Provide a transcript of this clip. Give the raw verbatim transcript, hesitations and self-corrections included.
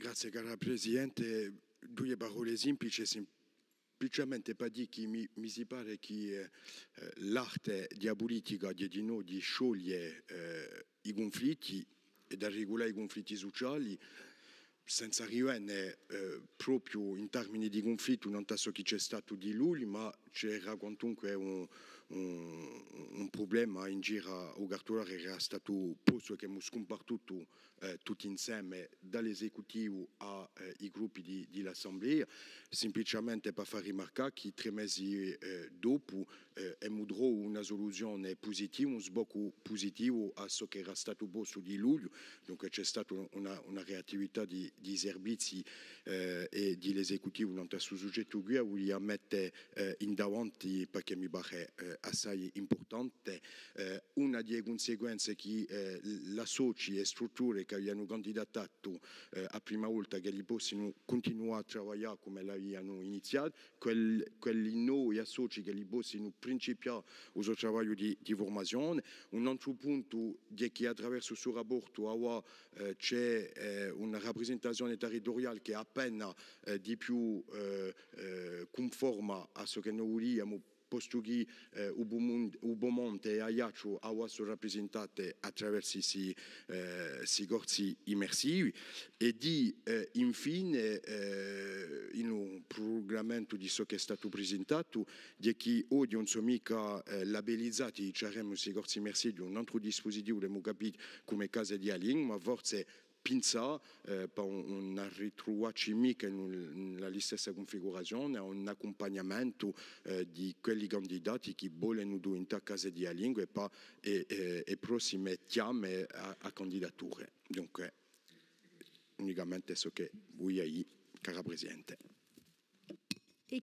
Grazie, cara Presidente. Duie parolle simplice, simpliciamente pà dì chì mi, mi si pare chì, eh, eh, l'arte di a pulitica hè dinò di scioglie, eh, i cunflitti è d'arregulà i cunflitti suciali, senza rivene, eh, propiu in termini di cunflittu nant'à ciò chì ci hè statu di lugliu, ma c'era quantunque un, un, un prublema in giru à u cartulare chì era statu postu è chì emu scumpartutu, eh, tutti inseme, da l'esecutivu à, eh, i gruppi di, di l'Assemblea, simpliciamente pà fà rimarcà chì trè mesi, eh, dopu, eh, emu trovu una suluzione pusitiva, un sboccu pusitivu à ciò chì era statu postu di lugliu, dunque ci hè stata una, una reattività di, di i servizi, eh, è di l'esecutivu nant'à stu sughjettu quì, a vulia mette, eh, in davanti, perchè mi pare, eh, assai impurtante. Eh, una di e cunsequenze chì, eh, l'associ è strutture chì avianu candidatatu, eh, a prima volta ch'elli possinu cuntinuà à travaglià cum'elli avianu iniziatu, quel-, quelli novi associ ch'elli possinu principià u so travagliu di, di furmazione. Un antru puntu hè chì attraversu stu raportu avà, eh, ci hè, eh, una raprisentazione territuriale chì hè appena, eh, di più, eh, eh, cunforma à ciò chì no vuliamu, postu chì, eh, u Piemun-, u Piemonte è Aiacciu avà sò raprisentati attraversu sti, eh, sti corsi immersivi, è di, eh, infine, eh, in u prulungamentu di ciò chì hè statu prisintatu, hè chì oghje ùn sò micca, eh, labellizati, dicemu, sti corsi immersivi, un antru dispusitivu, l'emu capitu, cum'è Case di a Lingua, ma forse pinsà, eh, pà ùn, ùn arritruvacci micca in un, in a listessa cunfigurazione, à un accumpagnamentu, eh, di quelli candidati chì volenu diventà Case di a Lingua è pà e, e, e prossime chjame à, à candidature. Dunque, unicamente ciò chì vulia dì, cara Presidente.